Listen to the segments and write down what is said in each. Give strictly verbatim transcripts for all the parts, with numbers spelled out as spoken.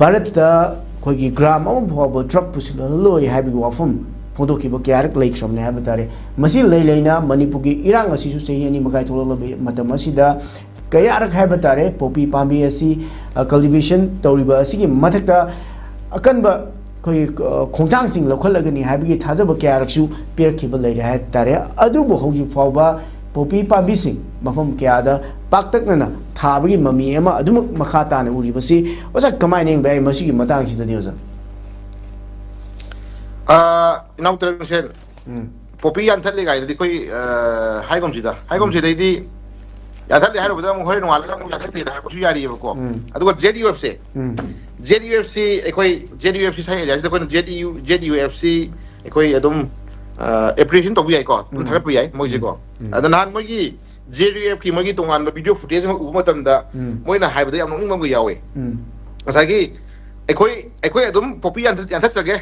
ꯚꯥꯔꯠꯇ ꯑꯩꯈꯣꯏꯒꯤ ꯒ꯭ꯔꯥꯝ ꯑꯃ ꯐꯥꯎꯕ ꯗ꯭ꯔꯒ ꯄꯨꯁꯤꯜꯍꯜꯂꯣꯏ ꯍꯥꯏꯕꯒꯤ ꯋꯥꯐꯝ ꯐꯣꯡꯗꯣꯛꯈꯤꯕ ꯀꯌꯥꯔꯛ ꯂꯩꯈ꯭ꯔꯕꯅꯦ ꯍꯥꯏꯕ ꯇꯥꯔꯦ꯫ ꯃꯁꯤ ꯂꯩ ꯂꯩꯅ ꯃꯅꯤꯄꯨꯔꯒꯤ ꯏꯔꯥꯡ ꯑꯁꯤꯁꯨ ꯆꯍꯤ ꯑꯅꯤ ꯃꯈꯥꯏ ꯊꯣꯛꯂꯛꯂꯕ ꯃꯇꯝ ꯑꯁꯤꯗ ꯀꯌꯥꯔꯛ ꯍꯥꯏꯕ ꯇꯥꯔꯦ, ꯄꯣꯄꯤ ꯄꯥꯝꯕꯤ ꯑꯁꯤ, ꯑ, ꯀꯜꯇꯤꯚꯦꯁꯟ ꯇꯧꯔꯤꯕ ꯑꯁꯤꯒꯤ ꯃꯊꯛꯇ ꯑꯀꯟꯕ ꯑꯩꯈꯣꯏꯒꯤ, ꯑ, ꯈꯣꯡꯊꯥꯡꯁꯤꯡ ꯂꯧꯈꯠꯂꯒꯅꯤ ꯍꯥꯏꯕꯒꯤ ꯊꯥꯖꯕ ꯀꯌꯥꯔꯛꯁꯨ ꯄꯤꯔꯛꯈꯤꯕ ꯂꯩꯔꯦ ꯍꯥꯏꯕ ꯇꯥꯔꯦ꯫ ꯑꯗꯨꯕꯨ ꯍꯧꯖꯤꯛ ꯐꯥꯎꯕ ꯄꯣꯄꯤ ꯄꯥꯝꯕꯤꯁꯤꯡ ꯃꯐꯝ ꯀꯌꯥꯗ ꯄꯥꯛꯇꯛꯅꯅ ꯊꯥꯕꯒꯤ ꯃꯃꯤ ꯑꯃ ꯑꯗꯨꯃꯛ ꯃꯈꯥ ꯇꯥꯅ ꯎꯔꯤꯕꯁꯤ ꯑꯣꯖꯥ ꯀꯃꯥꯏꯅ ꯌꯦꯡꯕ ꯌꯥꯏ ꯃꯁꯤꯒꯤ ꯃꯇꯥꯡꯁꯤꯗꯗꯤ ꯑꯣꯖꯥ? ꯑꯥ, ꯏꯅꯥꯎ ꯇꯔꯦꯠ ꯃꯁꯦꯟ, ꯎꯝ ꯄꯣꯄꯤ ꯌꯥꯟꯊꯠꯂꯦ ꯀꯥꯏꯗꯨꯗꯤ ꯑꯩꯈꯣꯏ, ꯑ, ꯍꯥꯏꯒꯨꯝꯁꯤꯗ ꯍꯥꯏꯒꯨꯝꯁꯤꯗꯩꯗꯤ ꯌꯥꯟꯊꯠꯂꯦ ꯍꯥꯏꯔꯨꯕꯗ ꯑꯃꯨꯛ ꯍꯣꯔꯦꯟ ꯅꯣꯡꯉꯥꯜꯂꯒ ꯑꯃꯨꯛ ꯌꯥꯟꯊꯠꯇꯦꯅ ꯍꯥꯏꯔꯛꯄꯁꯨ ꯌꯥꯔꯤꯑꯕꯀꯣ꯫ ꯎꯝ ꯑꯗꯨꯒ ꯖꯦꯠ ꯌꯨ ꯑꯦꯐꯁꯦ, ꯎꯝ ꯖꯦꯠ ꯌꯨ ꯑꯦꯐ ꯁꯤ ꯑꯩꯈꯣꯏ, ꯖꯦꯠ ꯌꯨ ꯑꯦꯐ ꯁꯤ ꯁꯥꯏ ꯑꯦꯔꯤꯌꯥꯁꯤꯗ ꯑꯩꯈꯣꯏꯅ Z U Z U F C ꯑꯩꯈꯣꯏ ꯑꯗꯨꯝ ꯑꯦꯄ꯭ꯔꯤꯁꯤꯌꯦꯁꯟ ꯇꯧꯕ ꯌꯥꯏꯀꯣ, ꯑꯗꯨꯝ ꯎꯝ ꯊꯥꯒꯠꯄ ꯌꯥꯏ ꯃꯣꯏꯁꯦꯀꯣ꯫ ꯎꯝ ꯑꯗ ꯅꯍꯥꯟ ꯃꯣꯏꯒꯤ ꯖꯦꯠ ꯌꯨ ꯑꯦꯐꯀꯤ ꯃꯣꯏꯒꯤ ꯇꯣꯉꯥꯟꯕ ꯚꯤꯗꯤꯑꯣ ꯐꯨꯇꯦꯖ ꯑꯃ ꯎꯕ ꯃꯇꯝꯗ ꯎꯝ ꯃꯣꯏꯅ ꯍꯥꯏꯕꯗ ꯌꯥꯝ ꯅꯣꯛꯅꯤꯡꯕ ꯑꯃꯒ ꯌꯥꯎꯋꯦ꯫ ꯎꯝ ꯉꯁꯥꯏꯒꯤ ꯑꯩꯈꯣꯏ ꯑꯩꯈꯣꯏ ꯑꯗꯨꯝ ꯄꯣꯄꯤ ꯌꯥꯟꯊꯠ- ꯌꯥꯟꯊꯠꯆꯒꯦ,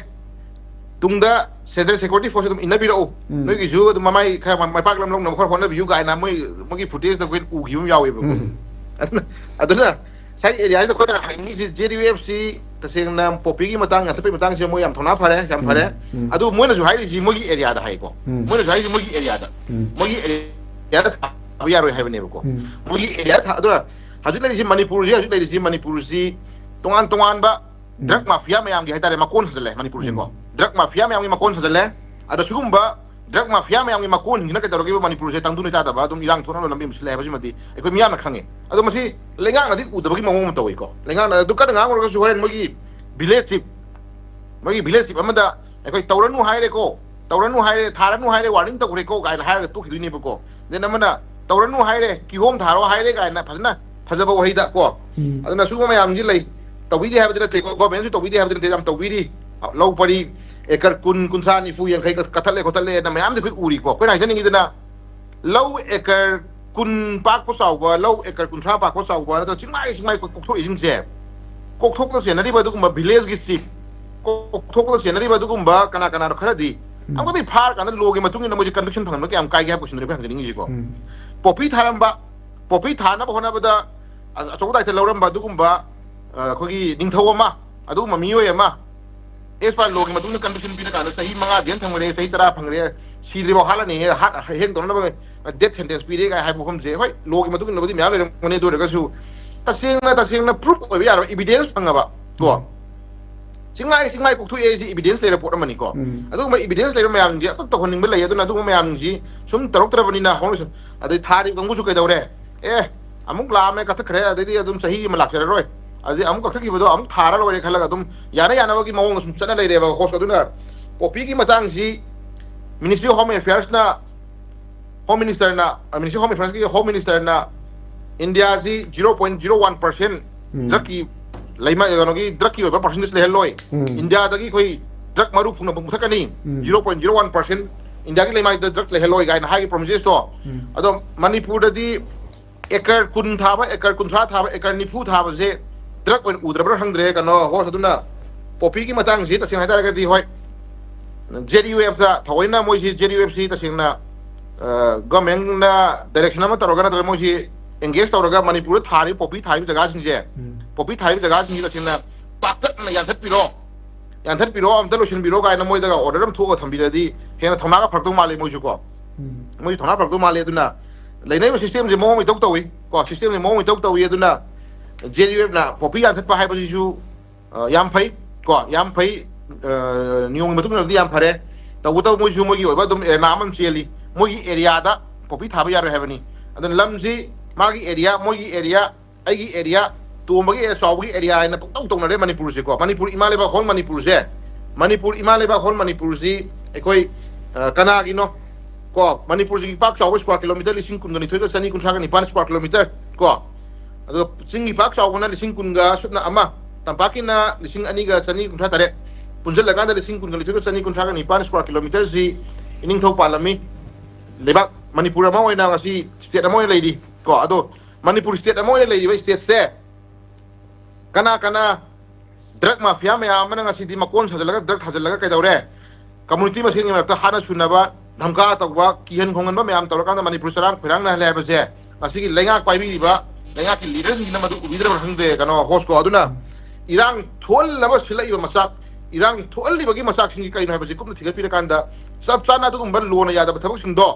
ꯇꯨꯡꯗ ꯁꯦꯟꯇ꯭ꯔꯦꯜ ꯁꯦꯀ꯭ꯌꯨꯔꯤꯇꯤ ꯐꯣꯔꯁ ꯑꯗꯨꯝ ꯏꯟꯅꯕꯤꯔꯛꯎ, ꯎꯝ ꯅꯣꯏꯒꯤꯁꯨ ꯑꯗꯨꯝ ꯃꯃꯥꯏ ꯈꯔ ꯃ- ꯃꯥꯏ ꯄꯥꯛꯂꯝ ꯂꯧꯅꯕ ꯈꯔ ꯍꯣꯠꯅꯕꯤꯌꯨ ꯀꯥꯏꯅ ꯃꯣꯏ ꯃꯣꯏꯒꯤ ꯐꯨꯇꯦꯖꯇ ꯑꯩꯈꯣꯏ ꯎꯈꯤꯕ ꯑꯃ ꯌꯥꯎꯋꯦꯕꯀꯣ꯫ ꯎꯝ ꯑꯗꯨꯅ ꯑꯗꯨꯅ ꯉꯁꯥꯏꯒꯤ ꯑꯦꯔꯤꯌꯥꯁꯤꯗ ꯑꯩꯈꯣꯏꯅ ꯍꯥꯏꯅꯤꯡꯉꯤꯁꯤ ꯖꯦꯠ ꯌꯨ ꯑꯦꯐ ꯁꯤ ꯇꯁꯦꯡꯅ ꯄꯣꯄꯤꯒꯤ ꯃꯇꯥꯡ ꯌꯥꯟꯊꯠꯄꯒꯤ ꯃꯇꯥꯡꯁꯦ ꯃꯣꯏ ꯌꯥꯝ ꯊꯧꯅꯥ ꯐꯔꯦ, ꯌꯥꯝ ꯐꯔꯦ꯫ ꯎꯝ ꯑꯗꯨ ꯃꯣꯏꯅꯁꯨ ꯍꯥꯏꯔꯤꯁꯤ ꯃꯣꯏꯒꯤ ꯑꯦꯔꯤꯌꯥꯗ ꯍꯥꯏꯀꯣ꯫ ꯎꯝ ꯃꯣꯏꯅꯁꯨ ꯍꯥꯏꯔꯤꯁꯤ ꯃꯣꯏꯒꯤ ꯑꯦꯔꯤꯌꯥꯗ, ꯎꯝ ꯃꯣꯏꯒꯤ ꯑꯦꯔꯤꯌꯥꯗ ꯊꯥꯕ ꯌꯥꯔꯣꯏ ꯍꯥꯏꯕꯅꯦꯕꯀꯣ꯫ ꯎꯝ ꯃꯣꯏꯒꯤ ꯑꯦꯔꯤꯌꯥꯗ ꯊꯥ- ꯑꯗꯨꯅ ꯍꯧꯖꯤꯛ ꯂꯩꯔꯤꯁꯤ ꯃꯅꯤꯄꯨꯔꯁꯤ, ꯍꯧꯖꯤꯛ ꯂꯩꯔꯤꯁꯤ ꯃꯅꯤꯄꯨꯔꯁꯤ ꯇꯣꯉꯥꯟ ꯇꯣꯉꯥꯟꯕ ꯗ꯭ꯔꯒ ꯃꯥꯐꯤꯌꯥ ꯃꯌꯥꯝꯒꯤ ꯍꯥꯏꯇꯥꯔꯦ ꯃꯀꯣꯟ ꯁꯥꯖꯜꯂꯦ ꯃꯅꯤꯄꯨꯔꯁꯦꯀꯣ꯫ ꯎꯝ ꯗ꯭ꯔꯒ ꯃꯥꯐꯤꯌꯥ ꯃꯌꯥꯝꯒꯤ ꯃꯀꯣꯟ ꯁꯥꯖꯜꯂꯦ꯫ ꯑꯗ ꯁꯤꯒꯨꯝꯕ ꯗ꯭ꯔꯒ ꯃꯥꯐꯤꯌꯥ ꯃꯌꯥꯝꯒꯤ ꯃꯀꯣꯟꯁꯤꯡꯁꯤꯅ ꯀꯩꯗꯧꯔꯒꯦꯕ, ꯃꯅꯤꯄꯨꯔꯁꯦ ꯇꯪꯗꯨ ꯂꯩꯇꯥꯗꯕ ꯑꯗꯨꯝ ꯏꯔꯥꯡ ꯊꯣꯛꯅꯕ ꯂꯝꯕꯤ ꯑꯃ ꯁꯤꯜꯂꯦ ꯍꯥꯏꯕꯁꯤꯃꯗꯤ ꯑꯩꯈꯣꯏ ꯃꯤꯌꯥꯝꯅ ꯈꯪꯉꯦ꯫ ꯑꯗꯣ ꯃꯁꯤ ꯂꯩꯉꯥꯛꯅꯗꯤ ꯎꯗꯕꯒꯤ ꯃꯑꯣꯡ ꯑꯃ ꯇꯧꯏꯀꯣ꯫ ꯂꯩꯉꯥꯛꯅ ꯑꯗꯨ ꯀꯟꯅ ꯉꯥꯡꯉꯨꯔꯒꯁꯨ ꯍꯣꯔꯦꯟ ꯃꯣꯏꯒꯤ ꯚꯤꯂꯦꯖ ꯆꯤꯞ, ꯃꯣꯏꯒꯤ ꯚꯤꯂꯦꯖ ꯆꯤꯞ ꯑꯃꯗ ꯑꯩꯈꯣꯏ "ꯇꯧꯔꯅꯨ ꯍꯥꯏꯔꯦꯀꯣ, ꯇꯧꯔꯅꯨ ꯍꯥꯏꯔꯦ, ꯊꯥꯔꯅꯨ ꯍꯥꯏꯔꯦ, ꯋꯥꯔꯅꯤꯡ ꯇꯧꯈ꯭ꯔꯦꯀꯣ" ꯀꯥꯏꯅ ꯍꯥꯏꯔꯒ ꯇꯣꯛꯈꯤꯗꯣꯏꯅꯦꯕꯀꯣ꯫ ꯗꯦꯟ ꯑꯃꯅ "ꯇꯧꯔꯅꯨ ꯍꯥꯏꯔꯦ, ꯀꯤꯍꯣꯝ ꯊꯥꯔꯣ ꯍꯥꯏꯔꯦ" ꯀꯥꯏꯅ ꯐꯖꯅ ꯐꯖꯕ ꯋꯥꯍꯩꯗ ꯀꯣ꯫ ꯎꯝ ꯑꯗꯨꯅ ꯁꯤꯒꯨꯝꯕ ꯃꯌꯥꯝꯁꯤ ꯂꯩ꯫ ꯇꯧꯕꯤꯗꯦ ꯍꯥꯏꯕꯗꯤ ꯅꯠꯇꯦꯀꯣ, ꯒꯣꯔꯃꯦꯟꯁꯨ ꯇꯧꯕꯤꯗꯦ ꯍꯥꯏꯕꯗꯤ ꯅꯠꯇꯦ, ꯌꯥꯝ ꯇꯧꯕꯤꯔꯤ꯫ ꯂꯧ ꯄꯔꯤ ꯑꯦꯀꯔ ꯀꯨꯟ, ꯀꯨꯟꯊ꯭ꯔꯥ, ꯅꯤꯐꯨ, ꯌꯥꯡꯈꯩ ꯀ- ꯀꯠꯊꯠꯂꯦ ꯈꯣꯠꯇꯠꯂꯦꯅ ꯃꯌꯥꯝꯗꯤ ꯑꯩꯈꯣꯏ ꯎꯔꯤꯀꯣ꯫ ꯑꯩꯈꯣꯏꯅ ꯍꯥꯏꯖꯅꯤꯡꯉꯤꯗꯅ ꯂꯧ ꯑꯦꯀꯔ ꯀꯨꯟ ꯄꯥꯛꯄ ꯆꯥꯎꯕ, ꯂꯧ ꯑꯦꯀꯔ ꯀꯨꯟꯊ꯭ꯔꯥ ꯄꯥꯛꯄ ꯆꯥꯎꯕ ꯅꯠꯇ꯭ꯔꯒ ꯆꯤꯡꯃꯥꯏ ꯆꯤꯡꯃꯥꯏ ꯀꯣꯛꯊꯣꯛꯏꯁꯤꯡꯁꯦ, ꯀꯣꯛꯊꯣꯛꯇ ꯆꯦꯟꯅꯔꯤꯕ ꯑꯗꯨꯒꯨꯝꯕ ꯚꯤꯂꯦꯖꯀꯤ ꯆꯤꯞ, ꯀꯣꯛꯊꯣꯛꯇ ꯆꯦꯟꯅꯔꯤꯕ ꯑꯗꯨꯒꯨꯝꯕ ꯀꯅꯥ ꯀꯅꯥꯅꯣ ꯈꯔꯗꯤ ꯎꯝ ꯑꯃꯨꯛꯇꯪ ꯐꯥꯔꯀꯥꯟꯗ ꯂꯣꯒꯤ ꯃꯇꯨꯡ ꯏꯟꯅ ꯃꯣꯏꯁꯦ ꯀꯟꯚꯤꯛꯁꯟ ꯐꯪꯍꯟꯕ ꯀꯌꯥꯝ ꯀꯥꯏꯒꯦ ꯍꯥꯏꯕ ꯀꯣꯏꯁꯟꯗꯨꯅꯦ ꯑꯩꯈꯣꯏ ꯍꯪꯖꯅꯤꯡꯉꯤꯁꯤꯀꯣ꯫ ꯎꯝ ꯄꯣꯄꯤ ꯊꯥꯔꯝꯕ, ꯄꯣꯄꯤ ꯊꯥꯅꯕ ꯍꯣꯠꯅꯕꯗ ꯑ- ꯑꯆꯧꯕ ꯗꯥꯏꯇ ꯂꯧꯔꯝꯕ ꯑꯗꯨꯒꯨꯝꯕ ꯑꯩꯈꯣꯏꯒꯤ ꯅꯤꯡꯊꯧ ꯑꯃ, ꯑꯗꯨꯒꯨꯝꯕ ꯃꯤꯑꯣꯏ ꯑꯃ, ꯑꯦꯁ ꯄꯥꯏ ꯂꯣꯒꯤ ꯃꯇꯨꯡꯗ ꯀꯟꯚꯤꯛꯁꯟ ꯄꯤꯔꯀꯥꯟꯗ ꯆꯍꯤ ꯃꯉꯥ ꯖꯦꯜ ꯊꯝꯈ꯭ꯔꯦ, ꯆꯍꯤ ꯇꯔꯥ ꯐꯪꯈ꯭ꯔꯦ, ꯁꯤꯗ꯭ꯔꯤꯐꯥꯎ ꯍꯥꯠꯂꯅꯤ, ꯍꯥꯠ ꯍꯦꯡ ꯇꯧꯅꯅꯕ ꯗꯦꯠ ꯁꯦꯟꯇꯦꯟꯁ ꯄꯤꯔꯦ ꯀꯥꯏ ꯍꯥꯏꯕ ꯋꯥꯐꯝꯁꯦ, ꯍꯣꯏ, ꯂꯣꯒꯤ ꯃꯇꯨꯡ ꯏꯟꯅꯕꯨꯗꯤ ꯃꯌꯥꯝ ꯂꯩꯔꯝꯒꯅꯤ, ꯑꯗꯨ ꯑꯣꯏꯔꯒꯁꯨ ꯇꯁꯦꯡꯅ, ꯇꯁꯦꯡꯅ ꯄ꯭ꯔꯨꯐ ꯑꯣꯏꯕ ꯌꯥꯔꯕ ꯏꯕꯤꯗꯦꯟꯁ ꯐꯪꯉꯕ ꯀꯣ, ꯎꯝ꯫ ꯆꯤꯡꯉꯥꯏ, ꯆꯤꯡꯉꯥꯏ ꯀꯣꯛꯊꯣꯛꯑꯦ ꯁꯤ ꯏꯕꯤꯗꯦꯟꯁ ꯂꯩꯔ ꯄꯣꯠ ꯑꯃꯅꯤꯀꯣ꯫ ꯎꯝ꯫ ꯑꯗꯨꯒꯨꯝꯕ ꯏꯕꯤꯗꯦꯟꯁ ꯂꯩꯕ ꯃꯌꯥꯝꯁꯦ ꯑꯝꯇ ꯇꯧꯍꯟꯅꯤꯡꯕ ꯂꯩ, ꯑꯗꯨꯅ ꯑꯗꯨꯒꯨꯝꯕ ꯃꯌꯥꯝꯁꯤ ꯁꯨꯝ ꯇꯧꯔꯛꯇ꯭ꯔꯕꯅꯤꯅ ꯍꯧꯅ ꯁꯨꯝ, ꯑꯗꯩ ꯊꯥꯔꯤꯕ ꯀꯥꯡꯕꯨꯁꯨ ꯀꯩꯗꯧꯔꯦ? ꯑꯦ, ꯑꯃꯨꯛ ꯂꯥꯛꯑꯝꯃꯦ, ꯀꯠꯊꯠꯈ꯭ꯔꯦ, ꯑꯗꯩꯗꯤ ꯑꯗꯨꯝ ꯆꯍꯤ ꯑꯃ ꯂꯥꯛꯆꯔꯔꯣꯏ, ꯑꯗꯩ ꯑꯃꯨꯛ ꯀꯛꯊꯠꯈꯤꯕꯗꯣ ꯑꯃꯨꯛ ꯊꯥꯔ ꯂꯣꯏꯔꯦ ꯈꯜꯂꯒ ꯑꯗꯨꯝ ꯌꯥꯅ ꯌꯥꯅꯕꯒꯤ ꯃꯑꯣꯡꯗ ꯁꯨꯝ ꯆꯠꯅ ꯂꯩꯔꯦꯕ꯫ ꯍꯣꯁ ꯑꯗꯨꯅ ꯄꯣꯄꯤꯒꯤ ꯃꯇꯥꯡꯁꯤ ꯃꯤꯅꯤꯁꯇ꯭ꯔꯤ ꯑꯣꯐ ꯍꯣꯝ ꯑꯦꯐꯤꯌꯔꯁꯅ, ꯍꯣꯝ ꯃꯤꯅꯤꯁꯇꯔꯅ, ꯃꯤꯅꯤꯁꯇ꯭ꯔꯤ ꯑꯣꯐ ꯍꯣꯝ ꯑꯦꯐꯤꯌꯔꯁꯀꯤ ꯍꯣꯝ ꯃꯤꯅꯤꯁꯇꯔꯅ ꯏꯟꯗꯤꯌꯥꯁꯤ zero point zero one percent um. ꯗ꯭ꯔꯛꯀꯤ ꯂꯩꯃ-, ꯀꯩꯅꯣꯒꯤ ꯗ꯭ꯔꯛꯀꯤ ꯑꯣꯏꯕ ꯄꯥꯔꯁꯦꯟꯇꯦꯖ ꯂꯩꯍꯜꯂꯣꯏ꯫ ꯎꯝ꯫ ꯏꯟꯗꯤꯌꯥꯗꯒꯤ ꯑꯩꯈꯣꯏ ꯗ꯭ꯔꯛ ꯃꯔꯨ ꯐꯨꯅꯕ ꯃꯨꯊꯠꯀꯅꯤ, um. Zero point zero one percent ꯏꯟꯗꯤꯌꯥꯒꯤ ꯂꯩꯃꯥꯏꯗ ꯗ꯭ꯔꯛ ꯂꯩꯍꯜꯂꯣꯏ ꯀꯥꯏꯅ ꯍꯥꯏꯒꯤ ꯄ꯭ꯔꯣꯃꯤꯁꯦꯁꯇꯣ꯫ ꯎꯝ꯫ ꯑꯗꯣ ꯃꯅꯤꯄꯨꯔꯗꯗꯤ ꯑꯦꯀꯔ ꯀꯨꯟ ꯊꯥꯕ, ꯑꯦꯀꯔ ꯀꯨꯟꯊ꯭ꯔꯥ ꯊꯥꯕ, ꯑꯦꯀꯔ ꯅꯤꯐꯨ ꯊꯥꯕꯁꯦ ꯗ꯭ꯔꯛ ꯑꯣꯏꯅ ꯎꯗ꯭ꯔꯕ꯭ꯔꯥ ꯈꯪꯗ꯭ꯔꯦ꯫ ꯀꯩꯅꯣ, ꯍꯣꯁ ꯑꯗꯨꯅ ꯄꯣꯄꯤꯒꯤ ꯃꯇꯥꯡꯁꯤ ꯇꯁꯦꯡꯅ ꯍꯥꯏꯇꯥꯔꯒꯗꯤ, ꯍꯣꯏ, ꯖꯦ ꯗꯤ ꯌꯨ ꯑꯦꯐꯇ ꯊꯑꯣꯏꯅ ꯃꯣꯏꯁꯤ, ꯖꯦ ꯗꯤ ꯌꯨ ꯑꯦꯐꯁꯤ ꯇꯁꯦꯡꯅ, ꯑ, ꯒꯚꯔꯟꯃꯦꯟꯠꯅ ꯗꯥꯏꯔꯦꯛꯁꯟ ꯑꯃ ꯇꯧꯔꯒ ꯅꯠꯇ꯭ꯔꯒ ꯃꯣꯏꯁꯤ ꯑꯦꯡꯒꯦꯖ ꯇꯧꯔꯒ ꯃꯅꯤꯄꯨꯔꯗ ꯊꯥꯔꯤꯕ ꯄꯣꯄꯤ ꯊꯥꯔꯤꯕ ꯖꯒꯥꯁꯤꯡꯁꯦ, ꯎꯝ꯫ ꯄꯣꯄꯤ ꯊꯥꯔꯤꯕ ꯖꯒꯥꯁꯤꯡꯁꯤ ꯇꯁꯦꯡꯅ ꯄꯥꯛꯇꯛꯅ ꯌꯥꯟꯊꯠꯄꯤꯔꯣ, ꯌꯥꯟꯊꯠꯄꯤꯔꯣ, ꯑꯝꯇ ꯂꯣꯏꯁꯤꯟꯕꯤꯔꯣ ꯀꯥꯏꯅ ꯃꯣꯏꯗꯒ ꯑꯣꯔꯗꯔ ꯑꯃ ꯊꯣꯛꯑꯒ ꯊꯝꯕꯤꯔꯗꯤ ꯍꯦꯟꯅ ꯊꯧꯅꯥꯒ ꯐꯔꯛꯇꯧ ꯃꯥꯜꯂꯤ ꯃꯣꯏꯁꯨ ꯀꯣ꯫ ꯎꯝ꯫ ꯃꯣꯏꯁꯨ ꯊꯧꯅꯥ ꯐꯔꯛꯇꯧ ꯃꯥꯜꯂꯤ꯫ ꯑꯗꯨꯅ ꯂꯩꯅꯔꯤꯕ ꯁꯤꯁꯇꯦꯝꯁꯦ ꯃꯑꯣꯡ ꯃꯩꯇꯧ ꯇꯧꯏ ꯀꯣ, ꯁꯤꯁꯇꯦꯝꯁꯦ ꯃꯑꯣꯡ ꯃꯩꯇꯧ ꯇꯧꯏ꯫ ꯑꯗꯨꯅ ꯖꯦ ꯗꯤ ꯌꯨ ꯑꯦꯐꯅ ꯄꯣꯄꯤ ꯌꯥꯟꯊꯠꯄ ꯍꯥꯏꯕꯁꯤꯁꯨ, ꯑ, ꯌꯥꯝ ꯐꯩ ꯀꯣ, ꯌꯥꯝ ꯐꯩ꯫ ꯑ, ꯅꯤꯌꯣꯝꯒꯤ ꯃꯇꯨꯡ ꯏꯟꯅꯗꯤ ꯌꯥꯝ ꯐꯔꯦ꯫ ꯇꯧꯕꯇꯕꯨ ꯃꯣꯏꯁꯨ ꯃꯣꯏꯒꯤ ꯑꯣꯏꯕ ꯑꯗꯨꯝ ꯑꯦꯔꯦꯅꯥ ꯑꯃ ꯆꯦꯜꯂꯤ꯫ ꯃꯣꯏꯒꯤ ꯑꯦꯔꯤꯌꯥꯗ ꯄꯣꯄꯤ ꯊꯥꯕ ꯌꯥꯔꯣꯏ ꯍꯥꯏꯕꯅꯤ꯫ ꯑꯗꯨꯅ ꯂꯝꯁꯤ ꯃꯥꯒꯤ ꯑꯦꯔꯤꯌꯥ, ꯃꯣꯏꯒꯤ ꯑꯦꯔꯤꯌꯥ, ꯑꯩꯒꯤ ꯑꯦꯔꯤꯌꯥ, ꯇꯣꯝꯕꯒꯤ ꯑꯦꯔꯤꯌꯥ, ꯆꯥꯎꯕꯒꯤ ꯑꯦꯔꯤꯌꯥ ꯍꯥꯏꯅ ꯄꯪꯇꯧ ꯇꯧꯅꯔꯦ ꯃꯅꯤꯄꯨꯔꯁꯦꯀꯣ꯫ ꯃꯅꯤꯄꯨꯔ ꯏꯃꯥ ꯂꯩꯕꯥꯛ ꯍꯣꯜ ꯃꯅꯤꯄꯨꯔꯁꯦ, ꯃꯅꯤꯄꯨꯔ ꯏꯃꯥ ꯂꯩꯕꯥꯛ ꯍꯣꯜ ꯃꯅꯤꯄꯨꯔꯁꯤ ꯑꯩꯈꯣꯏ, ꯑ, ꯀꯅꯥꯒꯤꯅꯣ? ꯀꯣ, ꯃꯅꯤꯄꯨꯔꯁꯤꯒꯤ ꯄꯥꯛ ꯆꯥꯎꯕ ꯁ꯭ꯀ꯭ꯋꯥꯔ ꯀꯤꯂꯣꯃꯤꯇꯔ ꯂꯤꯁꯤꯡ ꯀꯨꯟꯒ ꯅꯤꯊꯣꯏꯒ ꯆꯅꯤ ꯀꯨꯟꯊ꯭ꯔꯥꯒ ꯅꯤꯄꯥꯟ ꯁ꯭ꯀ꯭ꯋꯥꯔ ꯀꯤꯂꯣꯃꯤꯇꯔ ꯀꯣ꯫ ꯑꯗꯣ ꯆꯤꯡꯒꯤ ꯄꯥꯛ ꯆꯥꯎꯕꯅ ꯂꯤꯁꯤꯡ ꯀꯨꯟꯒ ꯁꯨꯞꯅ ꯑꯃ, ꯇꯝꯄꯥꯛꯀꯤꯅ ꯂꯤꯁꯤꯡ ꯑꯅꯤꯒ ꯆꯅꯤ ꯀꯨꯟꯊ꯭ꯔꯥ ꯇꯔꯦꯠ, ꯄꯨꯟꯁꯤꯜꯂꯀꯥꯟꯗ ꯂꯤꯁꯤꯡ ꯀꯨꯟꯒ ꯅꯤꯊꯣꯏꯒ ꯆꯅꯤ ꯀꯨꯟꯊ꯭ꯔꯥꯒ ꯅꯤꯄꯥꯟ ꯁ꯭ꯀ꯭ꯋꯥꯔ ꯀꯤꯂꯣꯃꯤꯇꯔꯁꯤ ꯏꯅꯤꯡꯊꯧ ꯄꯥꯜꯂꯝꯃꯤ꯫ ꯂꯩꯕꯥꯛ ꯃꯅꯤꯄꯨꯔ ꯑꯃ ꯑꯣꯏꯅ ꯉꯁꯤ ꯁ꯭ꯇꯦꯠ ꯑꯃ ꯑꯣꯏꯅ ꯂꯩꯔꯤ ꯀꯣ꯫ ꯑꯗꯣ ꯃꯅꯤꯄꯨꯔ ꯁ꯭ꯇꯦꯠ ꯑꯃ ꯑꯣꯏꯅ ꯂꯩꯔꯤꯕ ꯁ꯭ꯇꯦꯠꯁꯦ ꯀꯅꯥ ꯀꯅꯥ ꯗ꯭ꯔꯒ ꯃꯥꯐꯤꯌꯥ ꯃꯌꯥꯝ ꯑꯃꯅ ꯉꯁꯤꯗꯤ ꯃꯀꯣꯟ ꯁꯥꯖꯤꯜꯂꯒ ꯗ꯭ꯔꯒ ꯊꯥꯖꯤꯜꯂꯒ ꯀꯩꯗꯧꯔꯦ? ꯀꯝꯃꯨꯅꯤꯇꯤ ꯃꯁꯦꯟꯒꯤ ꯃꯔꯛꯇ ꯍꯥꯠꯅ ꯁꯨꯅꯕ, ꯙꯝꯀꯥ ꯇꯧꯕ, ꯀꯤꯍꯟ ꯈꯣꯡꯍꯟꯕ ꯃꯌꯥꯝ ꯇꯧꯔꯀꯥꯟꯗ ꯃꯅꯤꯄꯨꯔ ꯆꯔꯥꯡ ꯈꯣꯏꯔꯥꯡꯅꯍꯜꯂꯦ ꯍꯥꯏꯕꯁꯦ ꯉꯁꯤꯒꯤ ꯂꯩꯉꯥꯛ ꯄꯥꯏꯕꯤꯔꯤꯕ ꯂꯩꯉꯥꯛꯀꯤ ꯂꯤꯗꯔꯁꯤꯡꯁꯤꯅ ꯃꯗꯨ ꯎꯕꯤꯗ꯭ꯔꯕ ꯈꯪꯗꯦ, ꯀꯩꯅꯣ ꯍꯣꯁꯀꯣ꯫ ꯑꯗꯨꯅ ꯏꯔꯥꯡ ꯊꯣꯛꯍꯜꯂꯕ ꯁꯤꯜꯂꯛꯏꯕ ꯃꯆꯥꯛ, ꯏꯔꯥꯡ ꯊꯣꯛꯍꯜꯂꯤꯕꯒꯤ ꯃꯆꯥꯛꯁꯤꯡꯁꯤ ꯀꯩꯅꯣ ꯍꯥꯏꯕꯁꯤ ꯀꯨꯞꯅ ꯊꯤꯒꯠꯄꯤꯔꯀꯥꯟꯗ ꯆꯞ ꯆꯥꯅ ꯑꯗꯨꯒꯨꯝꯕ ꯂꯣꯅ ꯌꯥꯗꯕ ꯊꯕꯛꯁꯤꯡꯗꯣ,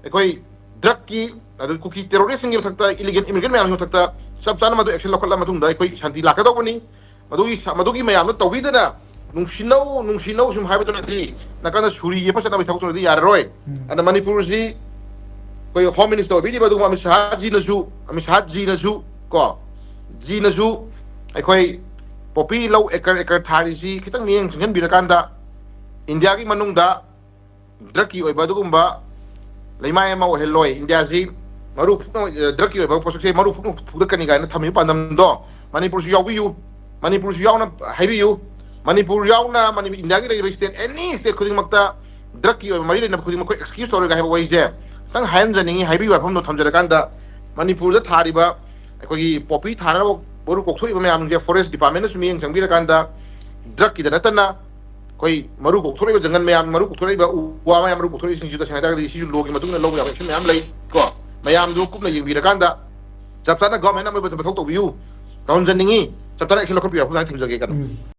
ꯑꯩꯈꯣꯏ ꯗ꯭ꯔꯛꯀꯤ, ꯑꯗꯨ ꯀꯨꯀꯤ ꯇꯦꯔꯣꯔꯤꯁꯁꯤꯡꯒꯤ ꯃꯊꯛꯇ, ꯏꯂꯤꯒꯦꯜ ꯏꯃꯤꯒ꯭ꯔꯦꯟ ꯃꯌꯥꯝꯒꯤ ꯃꯊꯛꯇ ꯆꯞ ꯆꯥꯅ ꯃꯗꯨ ꯑꯦꯛꯁꯟ ꯂꯧꯈꯠꯂ ꯃꯇꯨꯡꯗ ꯑꯩꯈꯣꯏ ꯁꯥꯟꯇꯤ ꯂꯥꯛꯀꯗꯧꯕꯅꯤ꯫ ꯃꯗꯨꯒꯤ ꯁ-, ꯃꯗꯨꯒꯤ ꯃꯌꯥꯝꯗꯣ ꯇꯧꯕꯤꯗꯅ ꯅꯨꯡꯁꯤꯅꯧ, ꯅꯨꯡꯁꯤꯅꯧ ꯁꯨꯝ ꯍꯥꯏꯕꯗꯨꯅꯗꯤ ꯅꯥꯀꯟꯗ ꯁꯨꯔꯤ ꯌꯦꯞꯄ ꯆꯠꯅꯕꯒꯤ ꯊꯕꯛꯇꯨꯅꯗꯤ ꯌꯥꯔꯔꯣꯏ꯫ ꯎꯝ꯫ ꯑꯗꯨꯅ ꯃꯅꯤꯄꯨꯔꯁꯤ ꯑꯩꯈꯣꯏ ꯍꯣꯝ ꯃꯤꯅꯤꯁꯇꯔ ꯑꯣꯏꯕꯤꯔꯤꯕ ꯑꯗꯨꯒꯨꯝꯕ ꯑꯃꯤꯠ ꯁꯥꯍꯖꯤꯅꯁꯨ, ꯑꯃꯤꯠ ꯁꯥꯍꯖꯤꯅꯁꯨ ꯀꯣ, ꯖꯤꯅꯁꯨ ꯑꯩꯈꯣꯏ ꯄꯣꯄꯤ ꯂꯧ ꯑꯦꯀꯔ ꯑꯦꯀꯔ ꯊꯥꯔꯤꯁꯤ ꯈꯤꯇꯪ ꯃꯤꯠꯌꯦꯡ ꯆꯪꯁꯤꯟꯕꯤꯔꯀꯥꯟꯗ ꯏꯟꯗꯤꯌꯥꯒꯤ ꯃꯅꯨꯡꯗ ꯗ꯭ꯔꯛꯀꯤ ꯑꯣꯏꯕ ꯑꯗꯨꯒꯨꯝꯕ ꯂꯩꯃꯥꯏ ꯑꯃ ꯑꯣꯏꯍꯜꯂꯣꯏ꯫ ꯏꯟꯗꯤꯌꯥꯁꯤ ꯃꯔꯨ ꯐꯨꯛꯅ, ꯗ꯭ꯔꯛꯀꯤ ꯑꯣꯏꯕ ꯄꯣꯠꯁꯛꯁꯦ ꯃꯔꯨ ꯐꯨꯛꯅ ꯐꯨꯗꯠꯀꯅꯤ ꯀꯥꯏꯅ ꯊꯝꯃꯤꯕ ꯄꯥꯟꯗꯝꯗꯣ ꯃꯅꯤꯄꯨꯔꯁꯨ ꯌꯥꯎꯕꯤꯌꯨ, ꯃꯅꯤꯄꯨꯔꯁꯨ ꯌꯥꯎꯅ ꯍꯥꯏꯕꯤꯌꯨ꯫ ꯃꯅꯤꯄꯨꯔ ꯌꯥꯎꯅ ꯃꯅꯤꯄꯨꯔ, ꯏꯟꯗꯤꯌꯥꯒꯤ ꯂꯩꯔꯤꯕ ꯁ꯭ꯇꯦꯠ, ꯑꯦꯅꯤ ꯁ꯭ꯇꯦꯠ ꯈꯨꯗꯤꯡꯃꯛꯇ ꯗ꯭ꯔꯛꯀꯤ ꯑꯣꯏꯕ ꯃꯔꯤ ꯂꯩꯅꯕ ꯈꯨꯗꯤꯡꯃꯛ ꯑꯩꯈꯣꯏ ꯑꯦꯛꯁꯀ꯭ꯌꯨꯁ ꯇꯧꯔꯣꯏ ꯍꯥꯏꯕ ꯋꯥꯍꯩꯁꯦ ꯈꯤꯇꯪ ꯍꯥꯏꯍꯟꯖꯅꯤꯡꯉꯤ꯫ ꯍꯥꯏꯕꯤꯌꯨ ꯋꯥꯐꯝꯗꯣ ꯊꯝꯖꯔꯀꯥꯟꯗ ꯃꯅꯤꯄꯨꯔꯗ ꯊꯥꯔꯤꯕ ꯑꯩꯈꯣꯏꯒꯤ ꯄꯣꯄꯤ ꯊꯥꯅꯕ ꯃꯔꯨ ꯀꯣꯛꯊꯣꯛꯏꯕ ꯃꯌꯥꯝꯁꯦ ꯐꯣꯔꯦꯁ ꯗꯤꯄꯥꯔꯠꯃꯦꯟꯅꯁꯨ ꯃꯤꯠꯌꯦꯡ ꯆꯪꯕꯤꯔꯀꯥꯟꯗ ꯗ꯭ꯔꯛꯀꯤꯗ ꯅꯠꯇꯅ ꯑꯩꯈꯣꯏ ꯃꯔꯨ ꯀꯣꯛꯊꯣꯔꯛꯏꯕ ꯖꯪꯒꯜ ꯃꯌꯥꯝ, ꯃꯔꯨ ꯀꯣꯛꯊꯣꯔꯛꯏꯕ ꯎ ꯋꯥ ꯃꯌꯥꯝ, ꯃꯔꯨ ꯀꯣꯛꯊꯣꯔꯛꯏꯁꯤꯡꯁꯤ ꯇꯁꯦꯡꯅ ꯍꯥꯏꯇꯥꯔꯒꯗꯤ ꯁꯤꯁꯨ ꯂꯣꯒꯤ ꯃꯇꯨꯡ ꯏꯟꯅ ꯂꯧꯕ ꯌꯥꯕ ꯑꯦꯛꯁꯟ ꯃꯌꯥꯝ ꯂꯩ ꯀꯣ꯫ ꯃꯌꯥꯝꯗꯨ ꯀꯨꯞꯅ ꯌꯦꯡꯕꯤꯔꯀꯥꯟꯗ ꯆꯞ ꯆꯥꯅ ꯒꯚꯔꯟꯃꯦꯟꯠ ꯑꯃ ꯑꯣꯏꯕ ꯃꯊꯧ ꯇꯧꯕꯤꯌꯨ꯫ ꯇꯧꯍꯟꯖꯅꯤꯡꯉꯤ꯫ ꯆꯞ ꯆꯥꯅ ꯑꯦꯛꯁꯟ ꯂꯧꯈꯠꯄꯤꯌꯨ ꯍꯥꯏꯕ ꯊꯝꯖꯒꯦ ꯀꯩꯅꯣ꯫ ꯎꯝ꯫